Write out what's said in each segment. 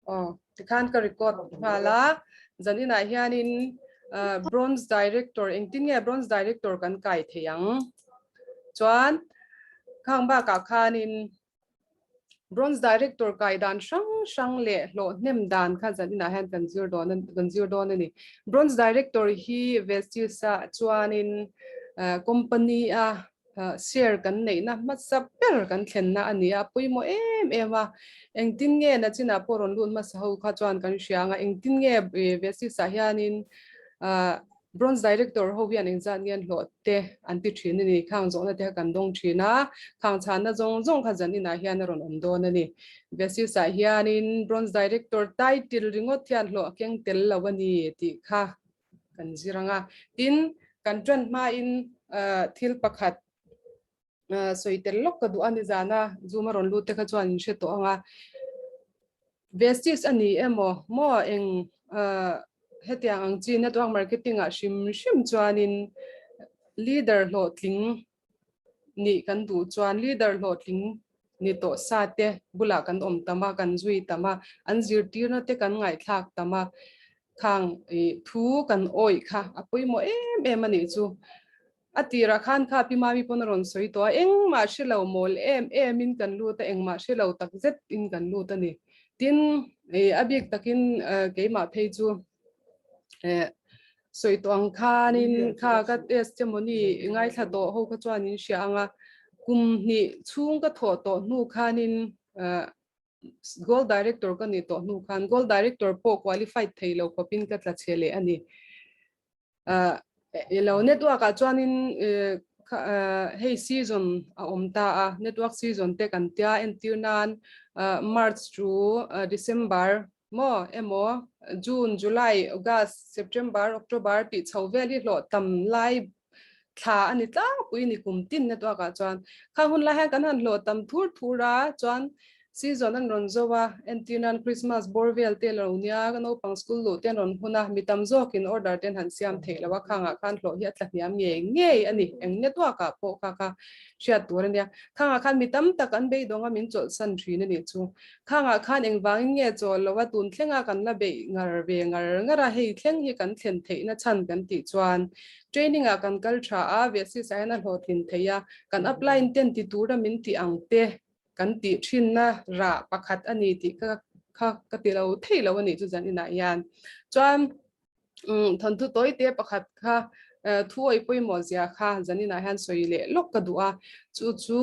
Aw, tikhan ka record nghal a, zaninah hianin Bronze Director engtin nge Bronze Director kan kai thei ang? Chuan khang bakah khanin Bronze Director kai dan hrang hrang leh hlawh hnem dan kha zaninah hian kan zir dawn kan zir dawn a ni. Bronze Director hi Vestige ah chuanin company a share kan neihna hmasa ber kan thlenna a ni a, pawimawh em em a, engtin nge nachinah pawh rawn lut hmasa ho kha chuan kan hria ang a, engtin nge Vestige ah hianin Bronze Director ho hian engzat nge an hlawh te an ti thin a ni, khang zawhna te kha kan dawng thin a, khang chhanna zawng zawng kha zan inah hian a rawn awm dawn a ni. Vestige ah hianin Bronze Director title ringawt hian hlawh a keng tel lo a ni tih kha kan zir ang a. Tin, kan ṭan hmain thil pakhat sawi tel lawk ka duh a ni zan a, Zoom a rawn lut te kha chuan in hre tawh ang a. Vestige a ni emaw maw eng hetiang ang chi network marketing ah hrim hrim chuanin leader hlawhtling nih kan duh chuan leader hlawhtling ni tawh sa te bulah kan awm tam a, kan zui tam a, an zirtirna te kan ngaihthlak tam a, khang i thu kan awih kha a pawimawh em em a nih chu. A tirah khan kha Pi Mami pawn a rawn sawi tawh a, engmah hre lo mawl em em in kan lut a, engmah hre lo tak zet in kan lut a ni. Tin, i a bik takin keimah phei chu sawi tawh ang khanin kha ka testimony ngaithla tawh ho kha chuan in hria ang a, kum hnih chhung ka thawh tawh hnu khanin Gold Director ka nih tawh hnu khan Gold Director pawh qualified thei lo khawpin ka tla chhe leh a ni. Ilo network ah chuanin hei season a awm ta a, network season te kan tia entir nan March to December maw emaw June, July, August, September, October tih chho vel hi hlawh tam lai thla a ni tlangpui ni kum tin network ah chuan khang hun lai hian kan han hlawh tam thur thur a chuan season an rawn zo a entir nan Christmas bawr vel te lo nia naupang school luh te an rawn hun a mi tam zawkin order te an han siam theih lo a khangah khan hlawh hi a tla hniam ngei ngei a ni eng network ah pawh kha kha hriat tur a nia khangah khan mi tam tak an beidawng a min chawlhsan thin a nih chu Khangah khan engvangin nge chawl lo a tun thlenga kan la beih ngar ve ngar ngar a, hei thleng hi kan thlen theihna chhan kan tih chuan training ah kan kal tha a, Vesis ah hian a hlawhtlin thei a, kan upline ten ti tura min tih ang te kan tih thinna rah pakhat a ni tih kha kha ka ti lo thei lo a nih chu zan inah hian chuan thawnthu tawi te pakhat kha thu awi pawimawh zia kha zaninah hian sawi leh lawk ka duh a chu chu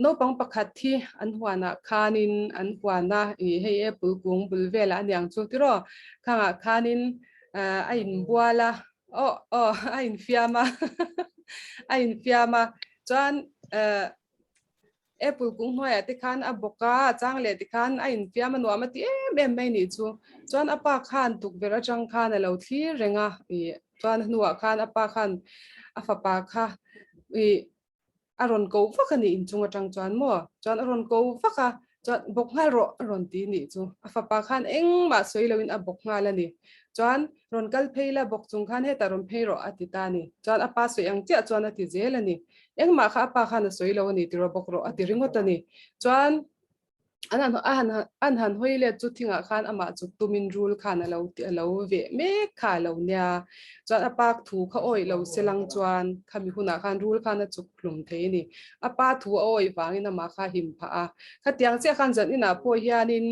naupang pakhat hi an huanah khanin an huana i hei apple kung bul velah aniang chu tiraw khangah khanin a inbual a aw aw a infiam a a infiam a chuan Apple kung hnuaiah te khan a bawk a, a chang leh ti khan a infiam a nuam a ti em em mai nih chu. Chuan a pa khan tukverh atang khan a lo thlir reng a, ih chuan a hnuah khan a pa khan a fapa kha ih a rawn ko vak a nih inchung atang chuan maw? Chuan a rawn ko vak a, chuan bawk nghal rawh a rawn ti nih chu. A fapa khan engmah sawi loin a bawk nghal a ni. Chuan rawn kal phei la bawk chung khan hetah rawn phei rawh a ti ta a ni. Chuan a pa sawi ang chiah chuan a ti zel a ni. Engmah kha a pa khan a sawi lo a ni tiraw bawk rawh a ti ringawt a ni. Chuan an han a han an han hawi let chu thingah khan amah chuk tumin rul khan a lo a lo veh mek kha a lo nia. Chuan a pa thu kha awih lo se lang chuan khami hunah khan rul khan a chuk hlum thei a ni. A pa thu a awih vangin amah kha a him phah a. Khatiang chiah khan zan inah pawh hianin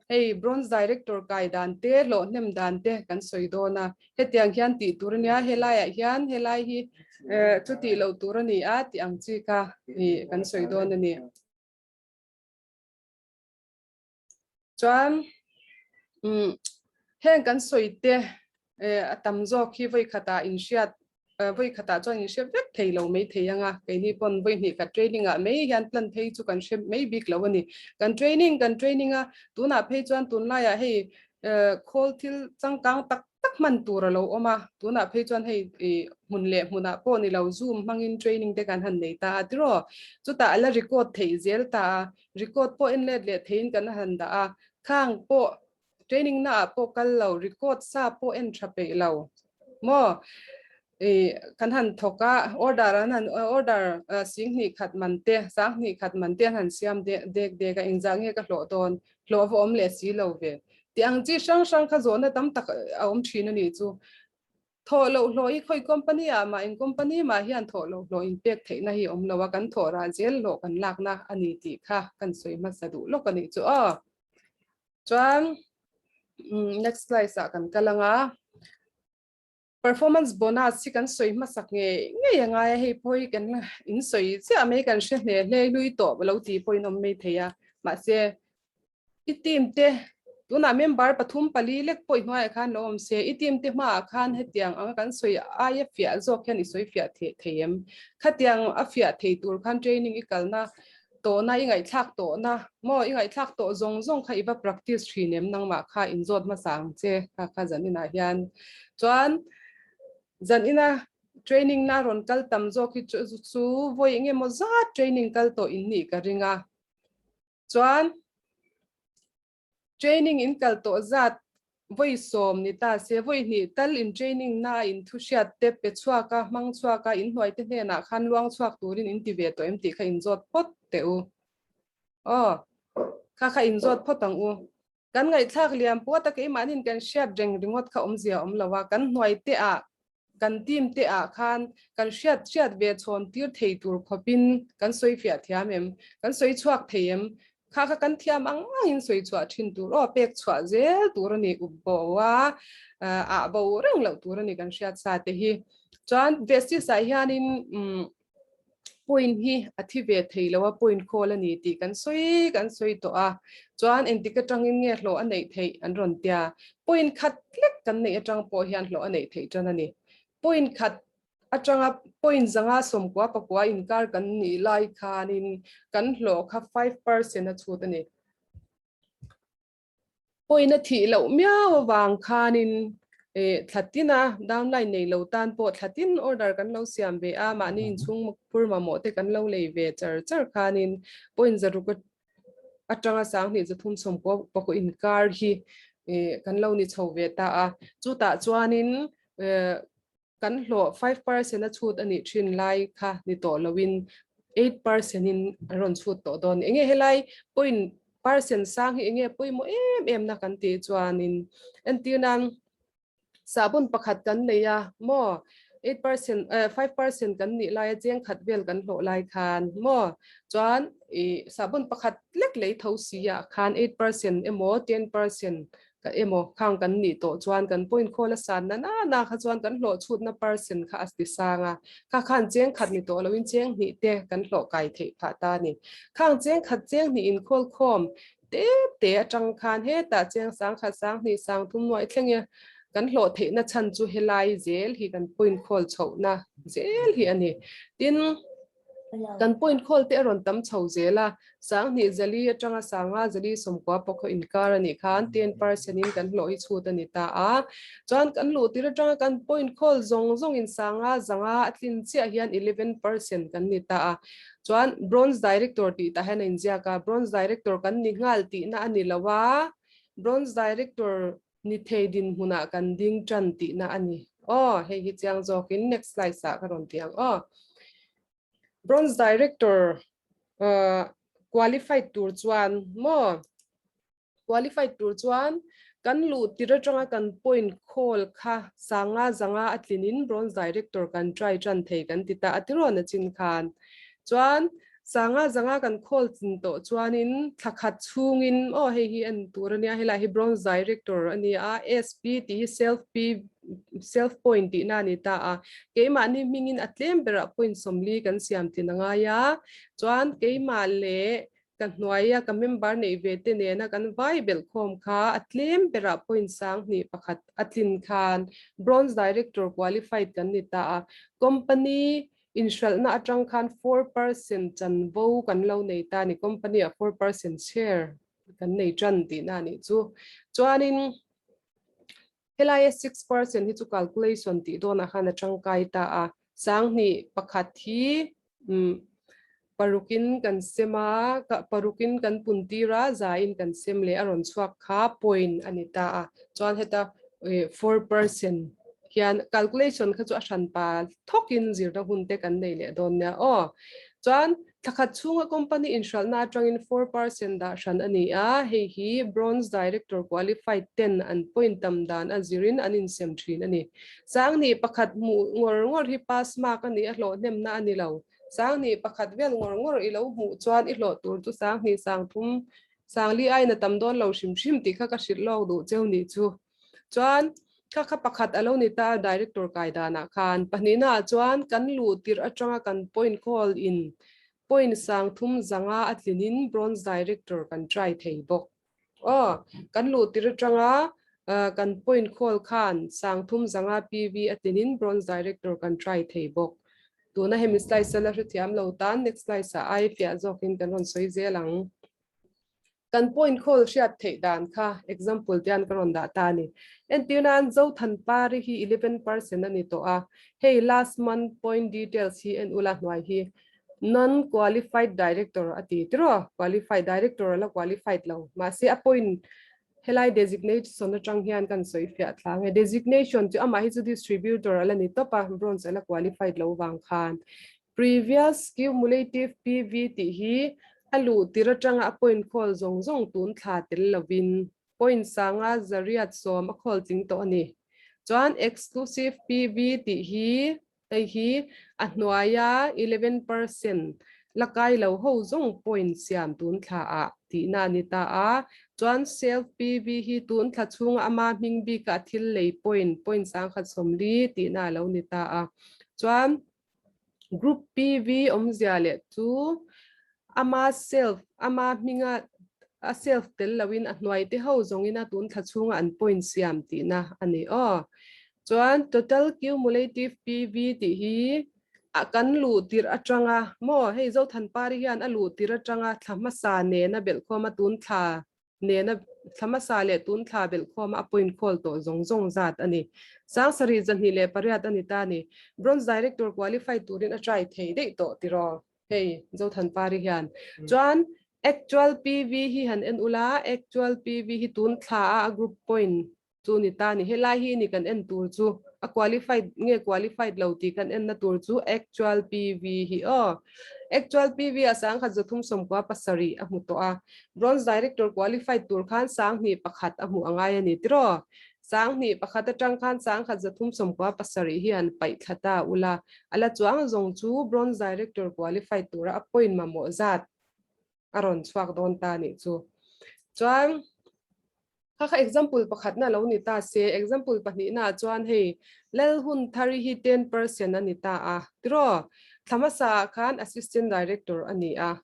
Hei Bronze Director kai dan te, hlawh hnem dan te kan sawi dawn a. Hetiang hian tih tur a nia, helaiah hian helai hi chu tih loh tur a ni a tih ang chi kha kan sawi dawn a ni. Chuan heng kan sawi te a tam zawk hi vawi khatah inhriat vawi khatah chuan in hre vek thei lo mai thei ang a, keini pawn vawi hnih khat training ah mai hian plan phei chu kan hre mai bik lo a ni. Kan training kan training a, tunah phei chuan tunlaiah hei khawl thil changkang tak tak hman tur a lo awm a, tunah phei chuan hei hmun leh hmunah pawh ni lo zoom hmangin training te kan han nei ta a tiraw, chutah a la record theih zel ta a, record pawh en let leh theiin kan han dah a, khang pawh Training na ah pawh kal lo, record sa pawh en tha peih lo maw? I kan han thawk a, order an han order sing hnih khat man te, sang hnih khat man te an han siam dek dek a, engzah nge ka hlawh dawn, hlawh va awm leh si lo ve. Tih ang chi hrang hrang kha zawhna tam tak a awm thin a nih chu. Thawh loh hlawh hi khawi company ah mah eng company mah hian thawh loh hlawh inpek theihna hi awm lo a, kan thawh rah zel hlawh kan lakna a ni tih kha kan sawi hmasa duh lawk a nih chu aw. Chuan next slide ah kan kal ang a. Performance bonus hi kan sawi hmasak ngei ngei a ngai a, hei pawh hi kan in sawi chiah mai kan hre hle hle hlui tawh lo tih pawhin awm mai thei a, mahse I team te tunah member pathum pali lek pawh i hnuaiah khan lo awm se, i team te hmaah khan hetiang anga kan sawi aia fiah zawk hian i sawi fiah thei thei em? Khatiang a fiah thei tur khan training i kalna tawhna, i ngaihthlak tawhna maw, i ngaihthlak tawh zawng zawng kha i va practice thin em? Nangmah kha inzawt hmasa ang che kha kha zaninah hian chuan zanina training na rawn kal tam zawk hi chu chu vawi engemaw zat training kal tawh in nih ka ring a. Chuan training in kal tawh zat vawi sawm ni ta se, vawi hnih tal in training na a in thu hriat te pe chhuak a, hmang chhuak a, in hnuai te hnenah khan luang chhuak turin in ti ve tawh em tih kha in zawt phawt teh u. Aw, kha kha in zawt phawt ang u. Kan ngaihthlak liam puat a keimahnin kan hriat reng ringawt kha awmzia awm lo a, kan hnuai te ah kan team te ah khan kan hriat hriat ve chhawn tir thei tur khawpin kan sawi fiah thiam em? Kan sawi chhuak thei em? Kha kha kan thiam ang angin sawi chhuah thin tur aw, pek chhuah zel tur a ni, up bo a, ah bo reng loh tur a ni kan hriat sa te hi. Chuan Vestis ah hianin umm point hi a thi ve thei lo a, point khawl a ni tih kan sawi kan sawi tawh a, chuan engtik atangin nge hlawh a neih theih an rawn tia, point khat hlek kan neih atang pawh hian hlawh a neih theih tan a ni. Point khat atanga point zanga sawmkua pakua inkar kan nih lai khanin kan hlawh kha 5% a chhut a ni. Pawina thih loh miau avang khanin thla tina downline nei lo tan pawh thla tin order kan lo siam ve a, mahni inchhung phur mamawh te kan lo lei ve char char khanin point zaruk atanga sanghnih zathum sawmkua pakua inkar hi kan lo ni chho ve ta a. Chutah chuanin kan hlawh 5% a chhut a nih thin lai kha ni tawh loin 8% in a rawn chhut tawh dawn. Enge helai point percent sang hi enge pawimawh em em na kan tih chuanin entir nan sahbun pakhat kan nei a maw 8% 5% kan nih laia cheng khat vel kan hlawh lai khan maw chuan i sahbun pakhat lek lei tho si ah khan 8% emaw 10% Ka emaw khang kan nih tawh chuan kan point khawl a san na na na kha chuan kan hlawh chhutna percent kha a ti sang a, kha khan cheng khat ni tawh loin cheng hnih te kan hlawh kai theih phah ta a ni. Khang cheng khat cheng hnih inkhawl khawm te te atang khan hetah cheng sang khat sang hnih sang thum nuaih thleng e kan hlawh theihna chhan chu helai zel hi kan point khawl chhohna zel hi a ni. Tin, Kan point khawl te a rawn tam chho zel a, sanghnih zali atanga sanga zali sawmkua pawh khaw inkar a nih khan 10% in kan hlawh hi chhut a ni ta a. Chuan kan luh tir atanga kan point khawl zawng zawng in sanga zanga a tlin chiah hian 11% kan ni ta a. Chuan Bronze Director tih tah hian a inziak a, Bronze Director kan ni nghal tihna a ni lo a, Bronze Director Ni thei dinhmunah kan ding tan tihna a ni. Aw, hei hi chiang zawkin next slide ah ka rawn ti ang aw. Bronze Director uh, qualified tur chuan maw? Qualified tur chuan kan luh tir atanga kan point khawl kha sanga zanga a tlinin Bronze Director kan try tan thei kan ti ta a tirawn a chin khan. Chuan Sanga zanga kan khawl chin tawh chuanin thla khat chhungin aw hei hi en tur a nia, helai hi bronze director a ni a, SP tih hi self P self point tihna a ni ta a, keimahni hmingin a tlem berah point sawmli kan siam tlin a ngai a, chuan keimah leh ka hnuaia ka member neih ve te nena kan vai belh khawm kha a tlem berah point sang hnih pakhat a tlin khan bronze director qualified kan ni ta a, company Inhralhna atang khan 4% chanvo kan lo nei ta a ni, company ah 4% share kan nei tan tihna a nih chu. Chuanin helaia 6% hi chu calculation tih dawnah khan a tangkai ta a, sanghnih pakhat hi parukin kan sem a, parukin kan pun tir a, zain kan sem leh a rawn chhuak kha point a ni ta a, chuan heta 4% Hian calculation kha chu a hran pa thawkin zirna hun te kan nei leh dawn nia aw. Chuan thlakhat chhunga company inhralhna atangin 4% dah hran a ni a, hei hi Bronze Director qualified ten an point tam dan a zirin an insem thin a ni. Sangni pakhat hmuh ngawr ngawr hi pass mark a nih a hlawh hnemna a ni lo. Sangni pakhat vel ngawr ngawr i lo hmuh chuan i hlawh tur chu Sangni sangthum Sangli aiin a tam dawn lo hrim hrim tih kha ka hrilh lawk duh cheu nih chu. Chuan kha kha pakhat a lo ni ta a director kai danah khan. Pahnihnaah chuan kan luh tirh atanga kan point call in point sang thum zanga a tlinin bronze director kan try thei bawk. Aw, kan luh tirh atanga kan point call khan sang thum zanga PV a tlinin bronze director kan try thei bawk. Tuna hemi slide a la hrethiam lo tan next slide ah ai fiah zawkin kan rawn sawi zel ang. Kan point khawl hriat theih dan kha example te an ka rawn dah ta a ni. Entir nan Zothan Pari hi 11% a ni tawh a, hei last month point details hi en ula hnuai hi non qualified director a ti tiraw, qualified director a la qualified lo mahse a point helai designation atang hian kan sawi fiah thla nge designation chu amah hi chu distributor a la ni tawp a, bronze a la qualified lo vang khan Previous cumulative PV tih hi a luh tir atanga a point khawl zawng zawng tun thla tel lovin point sanga zariat sawm a khawl tling tawh a ni. Chuan exclusive PV tih hi hei hi a hnuaia 11% la kai lo ho zawng point siam tun thla ah tihna a ni ta a. Chuan self PV hi tun thla chhunga ama hming bika thil lei point, point sangkhat sawmli tihna a lo ni ta a. Chuan Group PV awmzia leh chu ama self, ama hminga a self tel loin a hnuai te ho zawngin a tun thla chhunga an point siam tihna a ni aw. Chuan total cumulative PV tih hi a kan luh tirh atanga maw hei Zothanpari hian a luh tirh atanga thla hmasa nena belhkhawm a tun thla nena thla hmasa leh tun thla belhkhawm a point khawl tawh zawng zawng zat a ni. Sangsarih 208 a ni ta a ni. Bronze Director qualify turin a try thei daih tawh tiraw hei Zothanpari hian. Chuan actual PV hi han en ula, actual PV hi tun thla a a group point chu ni ta ni. Helai hi ni kan en tur chu a qualified nge qualified lo tih kan en na tur chu actual PV hi aw. Actual PV a sangkhat 397 a hmu tawh a. Bronze Director qualified tur khan sanghnih pakhat a hmuh a ngai a ni tiraw. Sanghnih pakhat atang khan sangkhat 397 hi han paih thla ta ula. A la chuang zawng chu Bronze Director qualified tura a point mamawh zat a rawn chhuak dawn ta nih chu. Chuan Kha kha example pakhat na lo ni ta se, example pahnih na chuan hei Lal hun thari hi 10% a ni ta a, tiraw? Thla hmasa ah khan assistant director a ni a.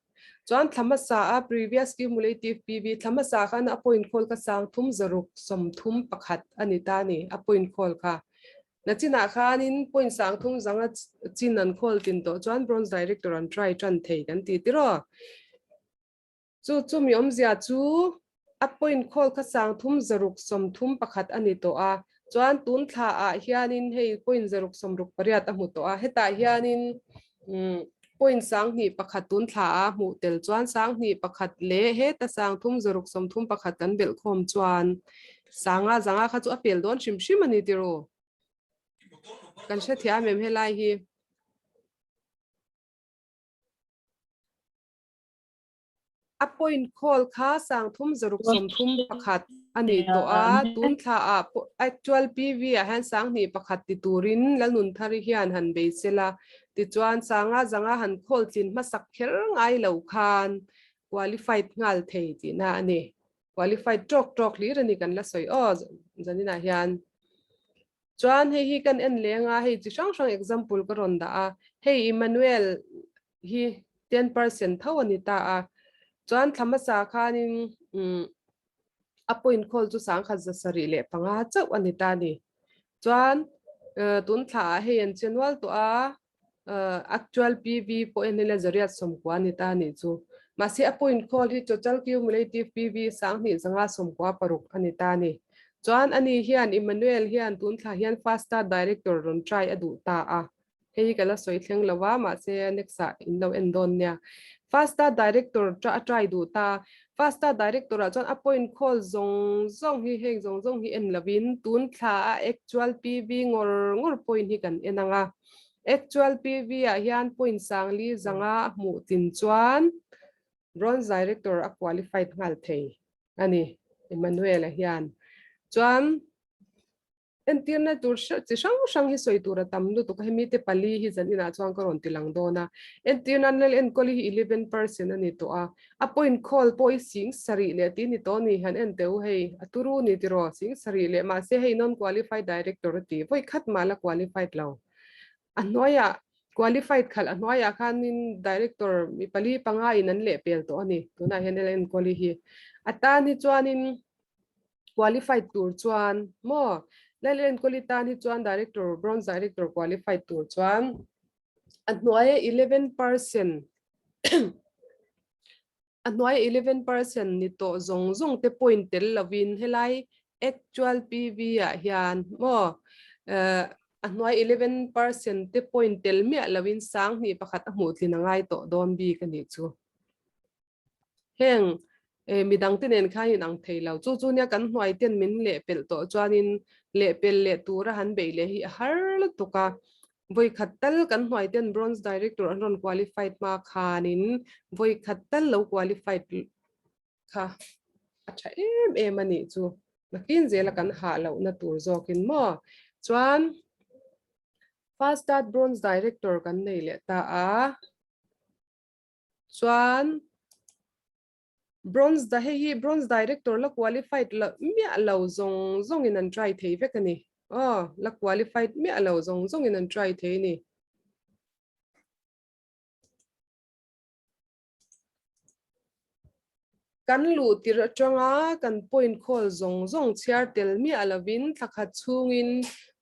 Chuan thla hmasa a previous cumulative PV thla hmasa khan a point khawl kha sang thum zaruk sawmthum pakhat a ni ta a ni, a point khawl kha. Nachinah khanin point sang thum zanga chin an khawl tin tawh chuan bronze director an try tan thei kan ti tiraw? Chu chu mi awmzia chu a point khawl kha sang thum zaruk sawmthum pakhat a ni tawh a, chuan tun thla ah hianin hei point zaruk sawmruk pariat a hmu tawh a, hetah hianin point sang hnih pakhat tun thla a hmuh tel chuan sang hnih pakhat leh heta sang thum zaruk sawmthum pakhat kan belh khawm chuan sanga zanga kha chu a pel dawn hrim hrim a ni tiraw? Kan hrethiam em helai hi? A point call kha sang thum zaruk sawmthum pakhat a ni tawh a, tun thla ah actual PV ah hian sang hnih pakhat ti turin Lalnunthari hian han bei sela, tichuan sanga zanga han call tlin hmasak kher ngai lo khan qualified nghal thei tihna a ni. Qualified tawk tawk hlir a ni kan la sawi aw zaninah hian. Chuan hei hi kan en leng a, hei chi hrang hrang example ka rawn dah a, hei Emmanuel hi 10% tho a ni ta a, chuan thla hmasa khanin a point khawl chu sangkhat 705 chauh a ni ta a ni. Chuan tun thla ah hei an che nual tawh a, actual PV pawh en ila zariat sawmkua a ni ta a nih chu. Mahse a point khawl hi total cumulative PV sanghnih zanga sawmkua paruk a ni ta a ni. Chuan ani hian Emmanuel hian tun thla hian fast start director rawn try a duh ta a. Hei hi ka la sawi thleng lo a, mahse next ah in lo en dawn nia. Fast Start Director tra a try duh ta. Fast Start Director ah chuan a point khawl zawng zawng hi heng zawng zawng hi en lovin tun thla a actual PV ngawr ngawr point hi kan en ang a. Actual PV ah hian point sangli zanga hmuh tlin chuan Bronze Director a qualified nghal thei a ni Emmanuel-a hian. Chuan Entirna tur chi hrang hrang hi sawi tur a tam lutuk a, hemi te pali hi zan inah chuan ka rawn ti lang dawn a. Entirna Nel Enkawli hi 11% a ni tawh a, a point call pawh hi sing sarih leh tih a ni tawh a ni hian en teh u hei, a turu ni tiraw sing sarih leh mahse hei non qualified director a ti, vawi khat mah la qualified lo. A hnuaiah qualified khalh a hnuaiah khanin director mi pali panga in an lehpel tawh a ni, tunah hian Nel Enkawli hi. A tan hi chuanin qualified tur chuan maw Lalenkawli tan hi chuan director bronze director qualified tur chuan a hnuaia 11% a hnuaia 11% ni tawh zawng zawng te point tel lovin helai actual PV ah hian maw a hnuai 11% te point tel miah lovin sang hnih pakhat a hmuh tlin a ngai tawh dawn bik a nih chu. Heng midang te nen khan in ang thei lo. Chu chu nia kan hnuai ten min lehpelh tawh chuanin lehpelh leh tura han beih leh hi a har lutuk a. Vawi khat tal kan hnuai ten Bronze Director an rawn qualified hma khanin vawi khat tal lo qualified kha a tha em em a nih chu. Nakin zela kan hah lohna tur zawkin maw. Chuan Fast Start Bronze Director kan nei leh ta a. Chuan bronze da hei hi bronze director la qualified la miah lo zawng zawng in an try thei vek a ni. Aw la qualified miah lo zawng zawng in an try thei a ni. Kan luh tirh atanga kan point khawl zawng zawng chhiar tel miah lovin thla khat chhungin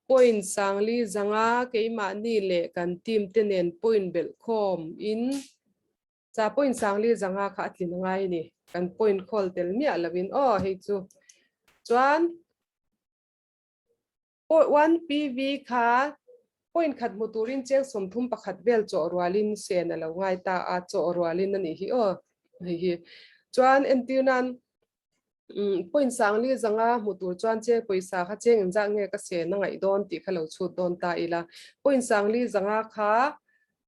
point sangli zanga keimahni leh kan team te nen point belh khawm in cha point sangli zanga kha a tlin angai a ni. Kan point khawl tel miah lovin aw hei chu chuan One PV kha point khat hmu turin cheng 31 vel chawh rualin sen a lo ngai ta a, chawh rualin a nih hi aw hei hi. Chuan entir nan point sangli zanga hmu tur chuan cheng pawisa kha cheng engzah nge ka sen a ngaih dawn tih kha lo chhut dawn ta ila. Point sangli zanga kha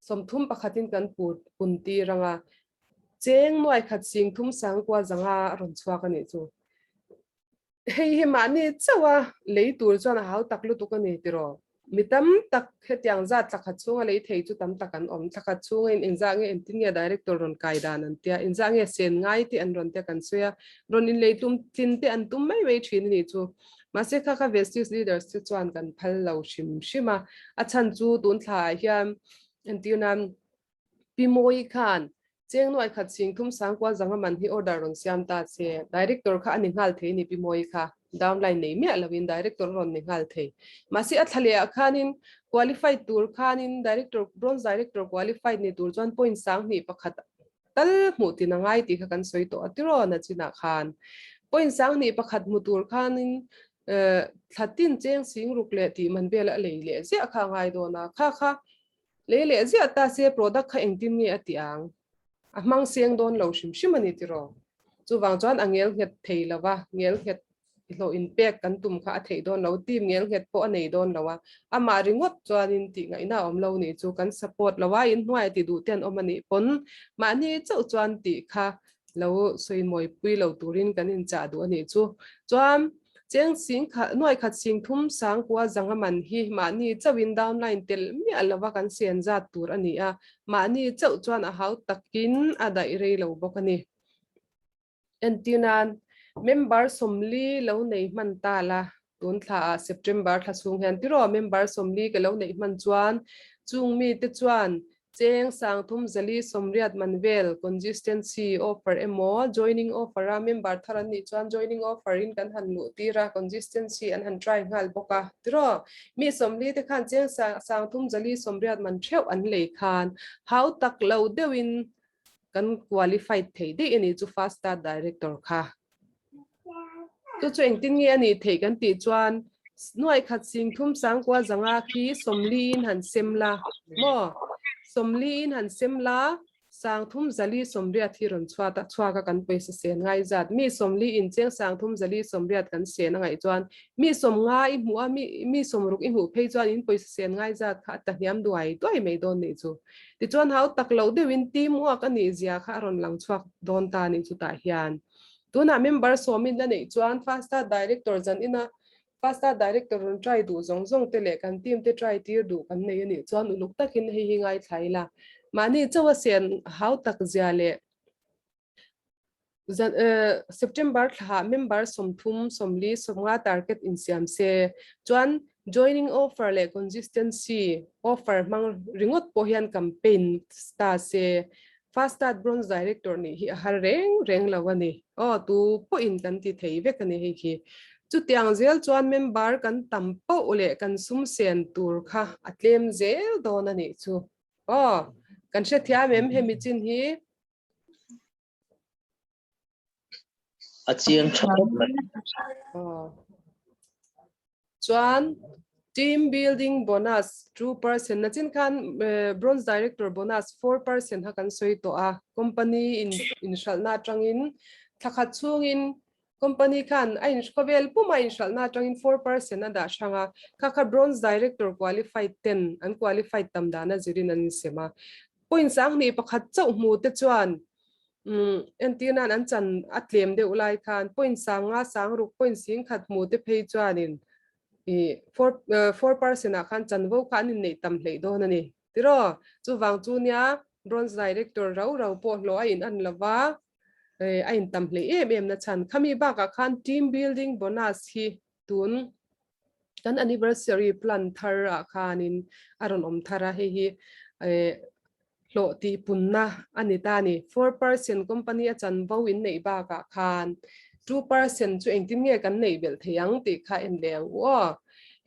31 in kan pun tir anga cheng nuai khat sing thum sangkua zanga a rawn chhuak a nih chu. Hei hi mahni chauh a lei tur chuan a hau tak lutuk a ni tiraw? Mi tam tak hetiang zat thla khat chhunga lei thei chu tam tak an awm. Thla khat chhunga in engzah nge engtin nge director rawn kai dan an tia, engzah nge sen ngai tih an rawn tia kan sawi a, rawn inlei tum tlin te an tum mai mai thin a nih chu. Mahse kha kha Vestige leaders te chuan kan phal lo hrim hrim a, a chhan chu tun thla ah hian entir nan Pi Mawi khan cheng nuai khat sing thum sangkua zanga man hi order rawn siam ta che. Director kha a ni nghal thei ni Pi Mawi kha. Downline nei miah lovin director rawn ni nghal thei. Mahse a thla leh ah khanin qualified tur khanin director bronze director qualified ni tur chuan point sang hnih pakhat tal hmuh tin a ngai tih kha kan sawi tawh a tiraw nachinah khan. Point sang hnih pakhat hmu tur khanin thla tin cheng sing ruk leh tih man vel a lei leh ziah kha a ngai dawn a. Kha kha Lei leh ziah ta se product kha engtin nge a tih ang? A hmang seng dawn lo hrim hrim a ni tiraw? Chuvang chuan a ngel nghet thei lo va, ngel nghet hlawh inpek kan tum kha a theih dawn lo, team ngel nghet pawh a nei dawn lo a, amah ringawt chuanin tih ngaihna a awm lo nih chu kan support lo a, inhnuai a ti duh te an awm a nih pawn mahni chauh chuan tih kha lo sawi mawipui lo turin kan inchah duh a nih chu. Chuan cheng sing khat nuai khat sing thum sang kua zanga man hi mahni chauhin downline tel miah lova kan sen zat tur a ni a, mahni chauh chuan a hau takin a daih rei lo bawk a ni. Entir nan member 40 lo nei hman ta la, tun thla ah September thla chhung hian tiraw member 40 ka lo neih hman chuan chung mite chuan Cheng sangthum zali sawmriat man vel consistency offer emaw joining offer a member thar an nih chuan joining offer in kan han luh tir a consistency an han try nghal bawk a tiraw mi 40 te khan cheng sangthum zali sawmriat man theuh an lei khan hau tak lo deuhin kan qualified thei daih a ni chu fast start director kha. Chu chu engtin nge a nih theih kan tih chuan nuai khat sing thum sangkua zanga khi 40 in han sem la maw 40 in han sem la Sangthum zali sawmriat hi rawn chhuat a, chhuak a kan pawisa sen ngai zat. Mi sawmli in cheng sangthum zali sawmriat kan sen a ngaih chuan mi sawmnga i hmuh a, mi mi sawmruk i hmuh phei chuan in pawisa sen ngai zat kha a ta hniam duai duai mai dawn nih chu. Tichuan hau tak loh deuhin team work a nih zia kha a rawn lang chhuak dawn ta nih chutah hian. Tunah member sawmin la neih chuan Fasta Director zan ina Fasta Director rawn try duh zawng zawng te leh kan team te try tir duh kan nei a nih chuan uluk takin hei hi ngaithla ila. Mahni chauha sen hau tak zia leh zan September thlaah member 30, 40, 50 target insiam se chuan joining offer leh consistency offer hmang ringawt pawh hian campaign ta se Fast Start Bronze Director nih hi a har reng reng lo a ni. Aw, tu pawhin kan ti thei vek a ni hei khi. Chutiang zel chuan member kan tam poh leh kan sum sen tur kha a tlem zel dawn a nih chu. Aw, kan hrethiam em hemi chin hi? A chiang tha khawp mai. Aw. Chuan team building bonus 2% na chin khan bronze director bonus 4% ha kan sawi tawh a company in in hralhna atangin thlakhat chhungin company khan a in khawvel puma in hralhna atangin 4% a dah hrang a kha kha bronze director qualified ten an qualified tam dana zirin an insem a point 21 chauh hmu te chuan Entir nan an chan a tlem deuh lai khan point 500 6 point 10 hmu te phei chuanin i 4% ah khan chanvo kha an inneih tam hleih dawn a ni. Tiraw? Chuvang chu nia Bronze Director rau rau pawh hlawh a in an lova a in tam hleih em em na chhan. Khami bakah khan team building bonus hi tun kan anniversary plan thar ah khanin a rawn awm thar a, hei hi hlawh tih punna a ni ta a ni. 4% company a chanvo in neih bakah khan 2% chu engtin nge kan neih belh thei ang tih kha en leh ang u aw.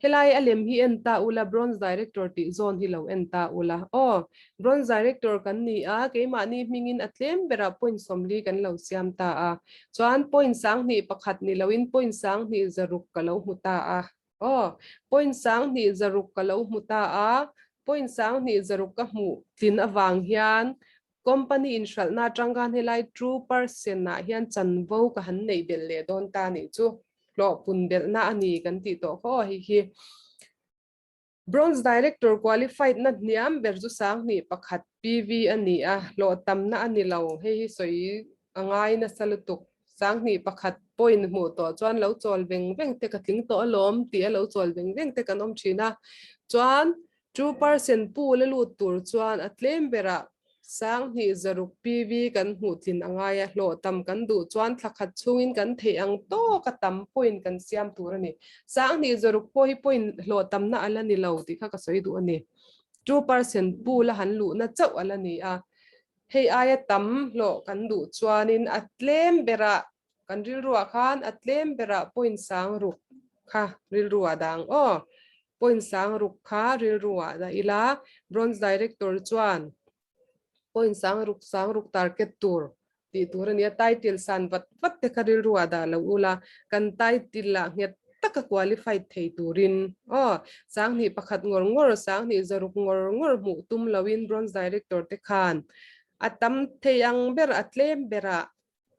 Helai a lem hi en ta ula, Bronze Director tih zawn hi lo en ta ula aw. Bronze Director kan ni a, keimahni hmingin a tlem berah point 40 kan lo siam ta a. Chuan point 21 ni loin point 26 ka lo hmu ta a. Aw, point 26 ka lo hmu ta a, point 26 ka hmuh tlin avang hian company inhralhna atang khan helai 2% ah hian chanvo ka han neih belh leh dawn ta nih chu hlawh pun belhna a ni kan tih tawh kha aw hei hi. Bronze Director qualified na hniam ber chu 21 PV a ni a, hlawh tamna a ni lo, hei hi sawi a ngai nasa lutuk. 21 point hmuh tawh chuan lo chawl veng veng te ka tling tawh alawm tih a lo chawl veng veng te kan awm thin a. Chuan 2% pu la lut tur chuan a tlem berah 2600 PV kan hmuh tlin a ngai a, hlawh tam kan duh chuan thla khat chhungin kan theih ang tawk a tam point kan siam tur a ni. 2600 pawh hi point hlawh tamna a la ni lo tih kha ka sawi duh a ni. 2% pu la han luhna chauh a la ni a. Hei aia tam hlawh kan duh chuanin a tlem berah kan rilruah khan a tlem berah point 60 kha rilruah dang aw. Point 60 kha rilruah dah ila Bronze Director chuan point 60 60 target tur tih tur a nia. Title san vat vat te kha rilruah dah lo ula kan title ah nghet taka qualified thei turin aw 21 ngawr ngawr 26 ngawr ngawr hmuh tum loin Bronze Director te khan a tam thei ang ber a tlem berah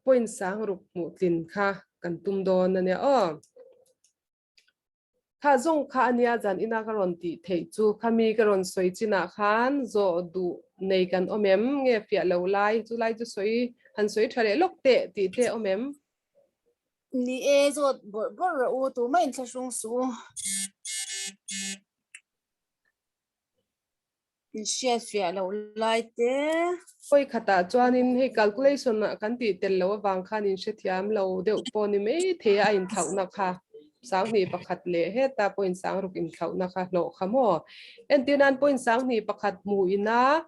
point 60 hmuh tlin kha kan tum dawn a nia aw. Kha zawng kha a nia zan ina ka rawn tih theih chu khami ka rawn sawi chinah khan zawh duh nei kan awm em nge fiah lo lai chu lai chu sawi han sawi tha leh lawk teh tih te awm em. Ni e, zawt bawrh bawrh rawh u, tumah inthlahrung suh u. Inhriat fiah loh lai te. Pawi khatah chuanin hei calculation ah kan tih tel loh avang khan inhrethiam lo deuh pawh ni mai thei a, a inthlauhna kha 21 leh heta point 60 inthlauhna kha hlawh kha maw. Entir nan point 21 hmu ina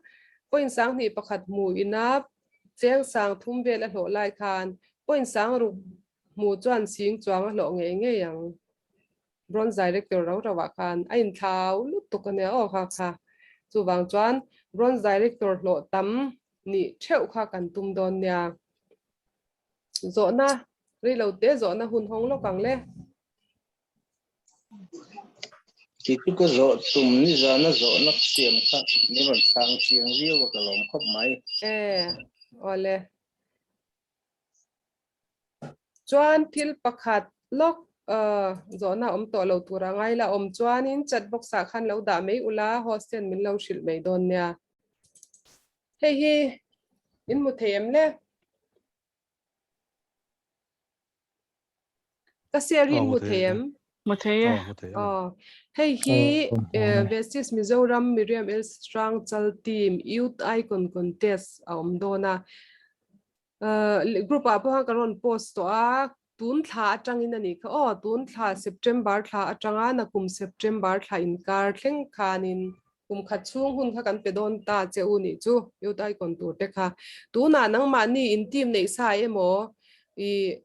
point 21 hmu ina cheng 30 vel a hlawh lai khan point 60 hmu chuan sing chuang a hlawh ngei ngei ang. Bronze Director rau rau ah khan a inthlau lutuk a nia aw kha kha. Chuvang chuan Bronze Director hlawh tam nih theuh kha kan tum dawn nia. Zawhna rei lo te zawhna hun hawng lawk ang le. Kei chu ka zawh tum nizana zawhna siam kha min rawn chhang chiang viau a ka lawm khawp mai. E, awle. Chuan thil pakhat lawk zawhna awm tawh lo tur a ngai la awm chuanin chat box ah khan lo dah mai ula host ten min lo hrilh mai dawn nia. Hei hi in hmu thei em le? Ka share hi in hmu thei em? Hmu thei e. Aw. Hei hi Vestis Mizoram Miriam L Hrangchal team Youth Icon Contest a awm dawn a. Group ah pawh khan ka rawn post tawh a, tun thla atangin a nih kha aw, tun thla September thla atanga nakum September thla inkar thleng khanin Kum khat chhung hun kha kan pe dawn ta che u nih chu, Youth Icon tur te kha. Tunah nangmahni in team neih sa emaw, i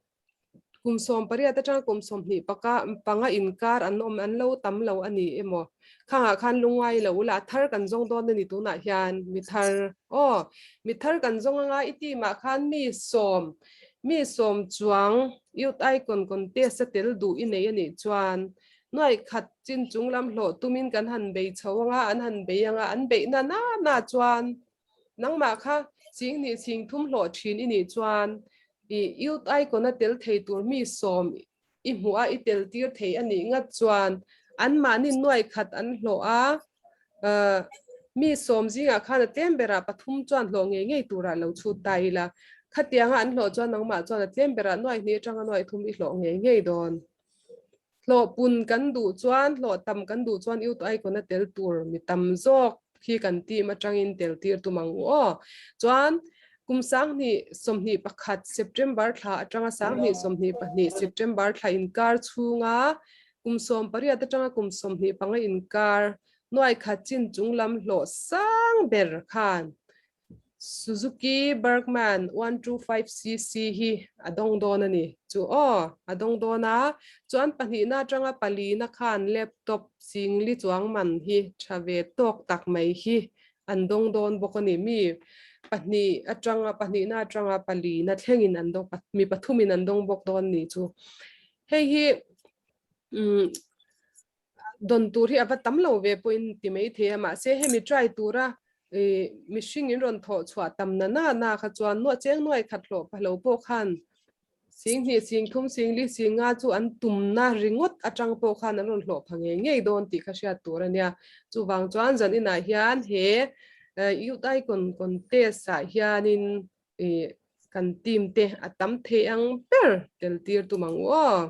kum 18 atanga kum 20 paka panga inkar an awm an lo tam lo a ni emaw, khangah khan lungngai lo ula a thar kan zawng dawn a ni tunah hian mi thar aw, mi thar kan zawng anga i team ah khan mi sawm, mi sawm chuang Youth Icon contest a tel duh i nei a nih chuan Nuaih khat chin chung lam hlawh tumin kan han bei chho anga, an han bei anga, an beih na na na chuan nangmah kha ching hnih ching thum hlawh thin i nih chuan i Youth Icon a tel thei tur mi sawm i hmuh a i tel tir thei a nih ngat chuan anmahni nuaih khat an hlawh a, mi sawm zingah khan a tlem berah pathum chuan hlawh ngei ngei turah lo chhut ta ila, khatianga an hlawh chuan nangmah chuan a tlem berah nuaih hnih atanga nuaih thum i hlawh ngei ngei dawn. Hlawh pun kan duh chuan, hlawh tam kan duh chuan Youth Icon a tel tur mi tam zawk hi kan team atangin tel tir tum ang u aw. Chuan kum 2021 September thla atanga 2022 September thla inkar chhunga kum 18 atanga kum 25 inkar nuai khat chin chunglam hlawh sang ber khan Suzuki Burgman 125cc hi a dawng dawn a ni. Chu aw, a dawng dawn a. Chuan pahnihna atanga palina khan laptop singli chuang man hi tha ve tawk tak mai hi an dawng dawn bawk a ni. Mi pahnih atanga pahnihna atanga palina thlengin an dawng, mi pathumin an dawng bawk dawn ni chu. Hei hi umm Don tur hi a va tam lo ve pawhin ti mai thei a, mahse hemi try tura mihring in rawn thawh chhuah tam na na na kha chuan nuah cheng nuai khat hlawh pha lo pawh khan sing hnih sing thum sing li sing nga chu an tumna ringawt atang pawh khan an rawn hlawh pha ngei ngei dawn tih kha hriat tur a nia. Chuvang chuan zan inah hian he Youth Icon Contest ah hianin kan team te a tam thei ang ber tel tir tum ang u aw.